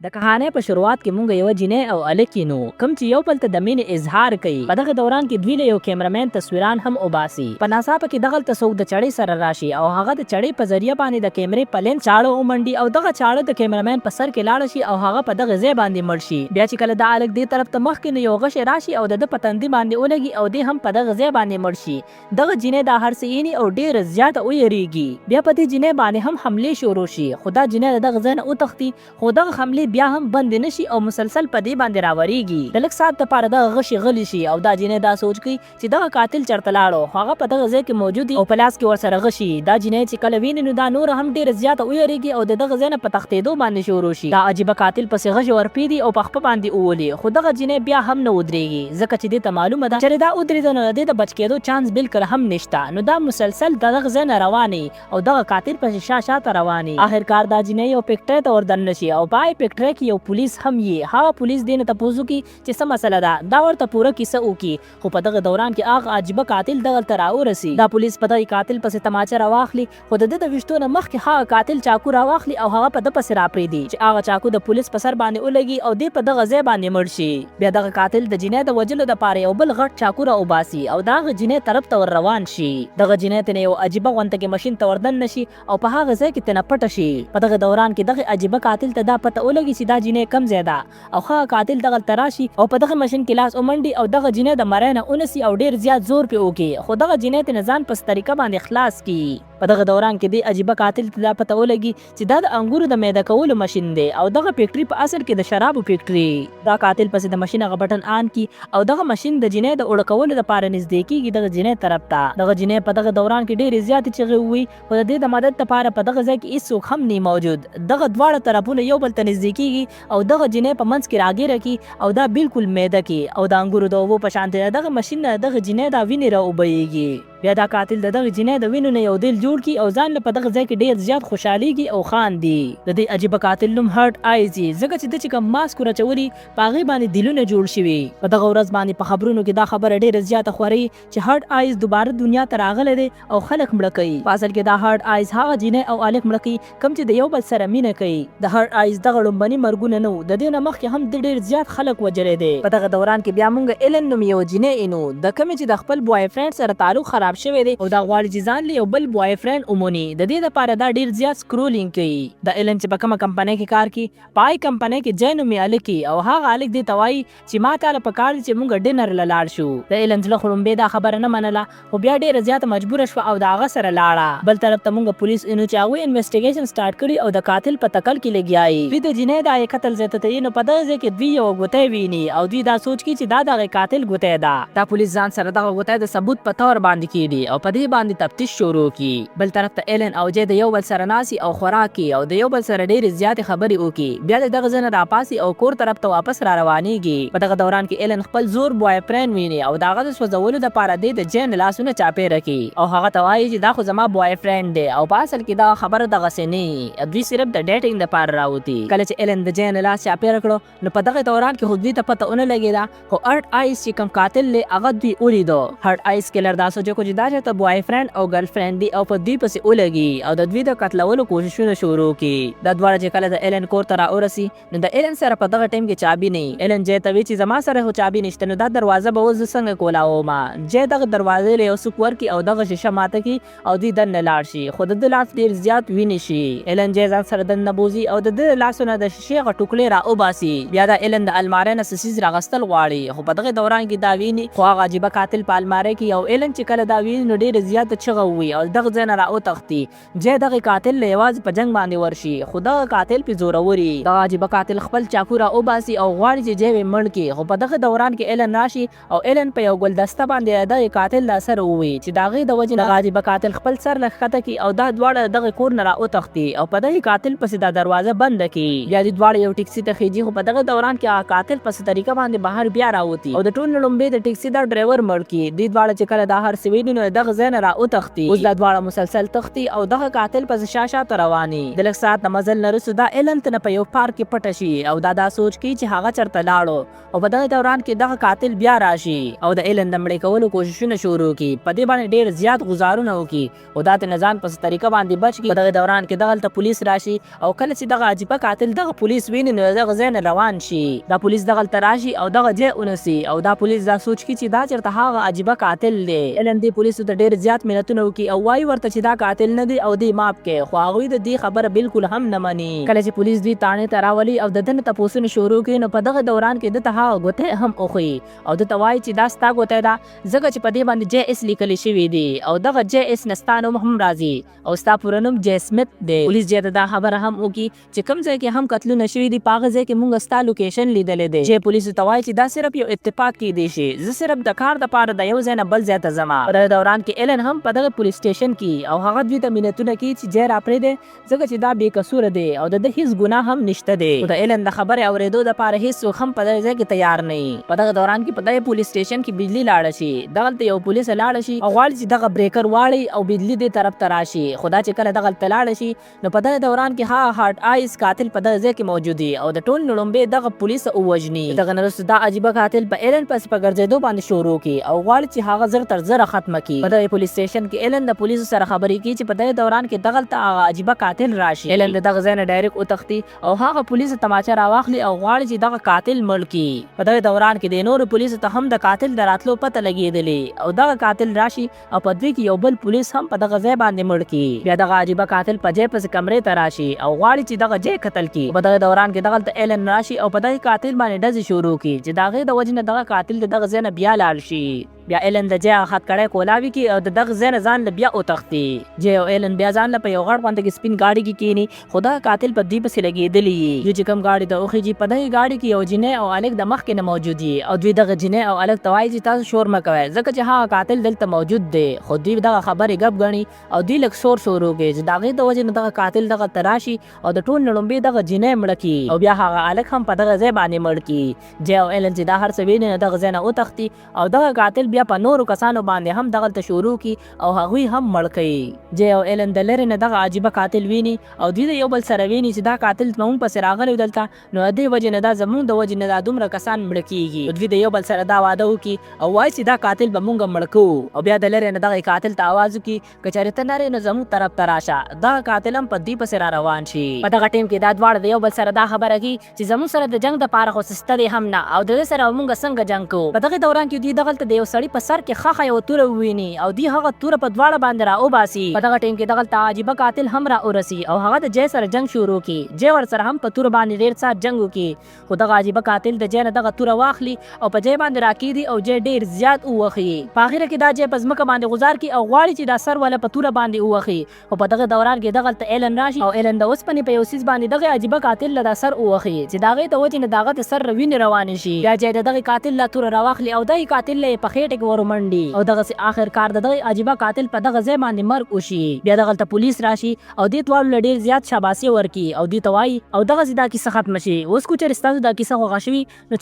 د کهانۍ په شروعات کې مونږ یوه جینۍ او هلک وینو کوم چې یو بل ته د مینې اظهار کوي. په دغه دوران کې دوی له یو کیمره مین تصویران هم وباسي. په ناڅاپه کې دغلته څوک د چړې سره راشي او هغه د چړې په ذریعه باندې د کیمرې په لینز چاړه ومنډي او دغه چاړه د کیمره مین په سر کې لاړه شي او هغه په دغه ځای باندې مړ شي. بیا چې کله دا هلک دې طرف ته مخ کړي نو یو غشی راشي او د ده په تندي باندې ولګي او دی هم په دغه ځای باندې مړ شي. دغه جینۍ دا هر څه ویني او ډیره زیاته ویریږي. بیا په دې جینۍ باندې هم حملې شروع شي خو دا جینۍ د دغه ځای نه وتښتي خو دغه حملې بیا هم بندې نه شي او مسلسل په دې باندې راورېږي. د لږ ساعت لپاره دغه غشي غلي شي او دا جینۍ دا سوچ کوي چې دغه قاتل چرته لاړو خو هغه په دغه ځای کې موجود او په لاس کې ورسره غشي. دا جینۍ چې کله ویني نو دا نوره هم ډېره زیاته ویریږي او د دغه ځای نه په تښتېدو باندې شروع شي. دا عجیبه قاتل پسې غشي ورپېدي او په خپه باندې وولي خو دغه جینۍ بیا هم نه ودرېږي ځکه چې دې ته معلومه ده چېرې دا ودرېده نو د دې د بچ کېدو چانس بلکل هم نشته نو دا مسلسل د دغه ځای نه روانې او دغه قاتل پسې شا شا ته روان يي. اخر کار دا جينۍ يو فيکټرۍ ته ور دننه شي او په هغې فيکټرۍ کې يو پوليس هم يي. هغه پوليس دې نه تپوس وکړي چې څه مسله ده؟ دا ورته پوره کيسه وکړي. خو په دغه دوران کې هغه عجيبه قاتل دغلته راورسي. دا پوليس په دغې قاتل پسې تماچه راواخلي خو د ده د ويشتو نه مخکې هغه قاتل چاقو راواخلي او هغه په ده پسې راپرېږدي چې هغه چاقو د پوليس په سر باندې ولګي او دی په دغه ځای باندې مړ شي. بیا دغه قاتل د جینۍ د وژلو دپاره یو بل غټ چاقو را وباسي او د هغه جینۍ طرف ته ور روان شي. دغه جینۍ ترې یو عجیبه غونته کې مشین ته ور دننه شي او په هغه ځای کې ترنه پټه شي. په دغه دوران کې دغه عجیبه قاتل ته دا پته ولګي چې دا جینۍ کوم ځای ده او هغه قاتل دغلته راشي او په دغه مشین کې لاس ومنډي او دغه جینۍ د مرۍ نه ونیسي او ډیر زیات زور پرې وکړي خو دغه جینۍ ترنه ځان په څه طریقه باندې خلاص کړي. په دغه دوران کې دې عجیبه قاتل ته دا پته ولګي چې دا د انګورو د میده کولو مشین دی او دغه فیکټري په اصل کې د شرابو فیکټري. دا قاتل پسې د مشین هغه بټن آن کړي او دغه مشین د جینۍ د اوړه کولو لپاره نږدې کیږي دغه جینۍ طرف ته. دغه جینۍ په دغه دوران کې ډیرې زیاتې چغې ووهي خو د دې د مدد لپاره په دغه ځای کې هیڅوک هم نه موجود. دغه دواړه طرفونه یو بل ته نږدې کیږي او دغه جینۍ په منځ کې راګیره کړي او دا بلکل میده کړي او د انګورو د اوبو په شان د دغه مشین نه د دغه جینۍ دا وینې را وبهیږي. بیا دا قاتل د دغې جینۍ د وینو نه یو دیل جوړ کړي او ځان له په دغه ځای کې ډیر زیات خوشحالیږي او خاندي. د دې عجیبه قاتل نوم هرټ آیز وي ځکه چې ده چې کوم ماسک ور اچولي په هغې باندې دیلونه جوړ شوي. په دغه ورځ باندې په خبرونو کې دا خبره ډیره زیاته خوري چې هرټ آیز دوباره دنیا ته راغلی دی او خلک مړه کوي. په اصل کې دا هرټ آیز هغه جینۍ او هلک مړه کوي کوم چې د یو بل سره مینه کوي. د هرټ آیز دغه ړومبني مرګونه نه وو، د دې نه مخکې هم ده ډیر زیات خلک وژلی دی. په دغه دوران کې بیا مونږ ایلن نومې یوه جینۍ اینو، د کومې چې د خپل بوای فرینډ سره تعلق خراب شوی دی او دا غواړي چې ځان له یو بل بوای فرینډ وموني، د دې لپاره دا ډیر زیات سکرولینګ کوي. دا ایلن چې په کومه کمپنۍ کې کار کوي، په هغې کمپنۍ کې جی نومې هلک وي او هغه هلک دې ته وایي چې ما تاله په کار دي چې مونږ ډینر له لاړ شو. د ایلن زړه خو ړومبی دا خبره نه منله خو بیا ډیره زیاته مجبوره شوه او د هغه سره لاړه. بل طرف ته مونږ پولیس وینو چې هغوی انویسټیګیشن سټارټ کړي او د قاتل په تکل کې لګیا یي. دوی د جینۍ د هغې قتل ځای ته تلي نو په دغه ځای کې دوی یوه ګوتی ویني او دوی دا سوچ کوي چې دا د هغې قاتل ګوتی ده. دا پولیس ځان سره دغه ګوتی د ثبوت په طور باندې کیږدي او په دې باندې تفتیش شروع کړي. بل طرف ته ایلن او جی د یو بل سره ناست او خوراک کوي او د یو بل سره ډیرې زیاتې خبرې وکړي. بیا د دغه ځای نه راپاڅي او کور طرف ته واپس را روانیږي. په دغه دوران کې ایلن خپل زوړ بوای فرینډ ویني او د هغه د سوځولو دپاره دی د جین لاسونه چاپیره کړي او هغه ته وایي چې دا خو زما بوای فرینډ دی او په اصل کې دغه خبره دغسې نه وي دوی صرف د ډیټینګ دپاره راوتي. کله چې ایلن د جین لاس چاپیره کړو نو په دغه دوران کې خو دوی ته پته ونه لګیده خو هرټ آیس چې کوم قاتل دی هغه دوی ولیدو. هرټ آیس کیلر دا سوچ وکړو چې دا چرته بوای فرینډ او ګرل فرینډ دي او په دوی پسې ولګي او د دوی د قتلولو کوششونه شروع کړي. دا دواړه چې کله د ایلن کور ته راورسي نو د ایلن سره په دغه ټایم کې چابي نه وي. ایلن جې ته وي چې زما سره خو چابي نشته نو دا دروازه به اوس زه څنګه کولاوم. جې دغه دروازې له یو سوک ورکړي او دغه شیشه ماته کړي او دوی دننه لاړ شي خو د ده لاس ډېر زیات وینې شي. ایلن جې ځان سره دننه بوځي او د ده له لاسو نه د شیشې هغه ټوکړې را وباسي. بیا دا ایلن د المارۍ نه څه څیز راغستل غواړي خو په دغه دوران کې دا ویني خو هغه عجیبه قاتل په المارۍ کې او ایلن چې کله دا ویني نو ډېره زیاته چغه ووهي او له دغه ځای نه را وتښتي. جې دغه قاتل له یوازې په جنګ باندې ورشي خو دغه قاتل پرې زورور وي. دغه عجیبه قاتل خپل چاقو را وباسي او غواړي چې جې وې مړ کړي خو په دغه دوران کې ایلن راشي او ایلن په یو ګلدسته باندې د دغه قاتل دا سر ووهي چې د هغې د وجې نه دغه عجیبه قاتل خپل سر له ښکته کړي او دا دواړه د دغه کور نه را وتښتي او په دغه قاتل پسې دا دروازه بنده کړي. بیا دوی دواړه یو ټیکسي ته خیژي خو په دغه دوران کې هغه قاتل په څه طریقه باندې بهر بیا راوتي او د ټولو نه ړومبی د ټیکسي دا ډرایور مړ کړي. دوی دواړه چې کله دا هر څه ویني. وویني نو دغه ځای نه را وتښتي. اوس دا دواړه مسلسل تښتي او دغه قاتل پسې شا شا ته روان وي. د لږ ساعت نه مزل نه وروسته دا ایلن ترنه په یو پارک کې پټه شي او دا دا سوچ کوي چې هغه چرته لاړو او په دغه دوران کې دغه قاتل بیا راشي او د ایلن د مړې کولو کوششونه شروع کړي، په دې باندې ډیر زیات غوزارونه وکړي او دا ترنه ځان په څه طریقه باندې بچ کړي. په دغه دوران کې دغلته پولیس راشي او کله چې دغه عجیبه قاتل دغه پولیس ویني نو دغه ځای نه روان شي. دا پولیس دغلته راشي او دغه ځای ونیسي او دا پولیس دا سوچ کړي چې دا چرته هغه عجیبه قاتل دی. ایلن دې پولیسو ته ډیر زیات منتونه وکړي او وایي ورته چې دا قاتل نه دی او دی معاف کړي، خو هغوی د دې خبره بلکل هم نه مني. کله چې پولیس دوی تاڼې ته راولي او د ده نه تپوسونه شروع کړي نو په دغه دوران کې ده ته هغه ګوتی هم وښيي او ده ته وایي چې دا ستا ګوتی ده ځکه چې په دې باندې جې ایس لیکل شوي دي او دغه جې ایس نه ستا نوم هم راځي او ستا پوره نوم جې سمیت دی. پولیس جې ته دا خبره هم وکړي چې کوم ځای کې هم قتلونه شوي دي په هغه ځای کې مونږ ستا لوکیشن لیدلی دی. جې پولیسو ته وایي چې دا صرف یو اتفاق کیدی شي، زه صرف د کار دپاره د یو ځای نه بل ځای ته ځم. په دغه دوران کې ایلن هم په دغه پولیس سټیشن کې وي او هغه دوی ته منتونه کوي چې جې راپریږدی ځکه چې دا بې قصوره دی او د ده هیڅ ګناه هم نشته دی. خو د ایلن د خبرې اورېدو دپاره هیڅوک هم په دغه ځای کې تیار نه وي. په دغه دوران کې په دغه پولیس سټیشن کې بجلي لاړه شي. دغلته یو پولیسه لاړه شي او غواړي چې دغه بریکر واړوي او بجلي دې طرف ته راشي، خو دا چې کله دغلته لاړه شي نو په دغه دوران کې هغه هارټ آیز قاتل په دغه ځای کې موجود وي او د ټول نه ړومبی دغه پولیسه ووژني. د دغه نه وروسته دا عجیبه قاتل په ایلن پسې په ګرځېدو باندې شروع کړي او غواړي چې هغه زر تر زره ختمه کړي. په دغه پولیس سټیشن کې ایلن د پولیسو سره خبرې کوي چې په دغه دوران کې دغلته هغه عجیبه قاتل راشي. ایلن د دغه ځای نه ډایرک وتښتي او هغه پولیسو تماچه راواخلي او غواړي چې دغه قاتل مړ کړي. په دغه دوران کې دې نورو پولیسو ته هم د قاتل د راتلو پته لګیدلې او دغه قاتل راشي او په دوی کې یو بل پولیس هم په دغه ځای باندې مړ کړي. بیا دغه عجیبه قاتل په جې پسې کمرې ته راشي او غواړي چې دغه جې قتل کړي. خو په دغه دوران کې دغلته ایلن راشي او په دغه قاتل باندې ډزې شروع کړي چې د هغې د وجې نه دغه قاتل د دغه ځای نه بیا لاړ شي. بیا ایلن د جې هغه هتکړی کولاوي کړي او د دغه ځای نه ځان له بیا وتښتي. جې او ایلن بیا ځان له په یو غټ غوندې کې سپین ګاډي کې کیني، خو دغه قاتل په دوی پسې لګیدلی یي. دوی چې کوم ګاډي ته وخیژي په دغه ګاډي کې یو جینۍ او هلک د مخکې نه موجود یي او دوی دغه جینۍ او هلک ته وایي چې تاسو شور مه کوئ ځکه چې هغه قاتل دلته موجود دی، خو دوی دغه خبرې ګپ ګڼي او دوی لږ شور شروع کړي چې د هغې د وجې نه دغه قاتل دغلته راشي او د ټول نه ړومبی دغه جینۍ مړه کړي او بیا هغه هلک هم په دغه ځای باندې مړ کړي. جې او ایلن چې دا هر څه ویني نو دغه ځای نه وتښتي او دغه قاتل بیا په نورو کسانو باندې هم دغلته شروع کړي او هغوی هم مړ کړي. جې او ایلن د لرې نه دغه عجیبه قاتل ویني او دوی د یو بل سره ویني چې دا قاتل زمونږ پسې راغلی دلته نو د دې وجې نه دا زمونږ د وجې نه دا دومره کسان مړه کیږي. نو دوی د یو بل سره دا وعده وکړي او وایي چې دا قاتل به مونږ مړ کوو او بیا د لرې نه دغه قاتل ته اواز وکړي که چېرې ته نر یې نو زموږ طرف ته راشه. دغه قاتل هم په دوی پسې را روان شي. په دغه ټیم کې دا دواړه د یو بل سره دا خبره کوي چې زموږ سره د جنګ د پاره خو څه شته دی هم نه او دده سره به مونږ څنګه جنګ کوو. په دغه دوران کې دوی دغلته د یو سړي په سر کې ښخه یوه توره وویني او دوی هغه توره په دواړه باندې را وباسي. په دغه ټیم کې دغلته عجیبه قاتل هم را ورسي او هغه د جې سره جنګ شروع کړي. جې ورسره هم په توره باندې ډیر ساعت جنګ وکړي خو دغه عجیبه قاتل د جې نه دغه توره واخلي او په جې باندې راکیږدي او جې ډیر زیات ووهي. په اخره کې دا جې په ځمکه باندې غوځار کړي او غواړي چې دا سر وله په توره باندې ووهي خو په دغه دوران کې دغلته ایلن راشي او ایلن د اوسپنې په یو څیز باندې دغه عجیبه قاتل له دا سر ووهي چې د هغې د وجې نه د هغه د سر وینې روانې شي. بیا جې د دغه قاتل لا توره راواخلي او دغه قاتل له یې په خېټه کې ورومنډي او دغسې آخر کار د دغه عجیبه قاتل په دغه ځای باندې مرګ وشي. بیا دغلته پولیس راشي او دې دواړو له ډېر زیات شاباسې ورکړي او دوی ته وایي او دغسې دا کیسه ختمه شي. اوس که چېرې ستاسو دا کیسه خوښه شوي نو.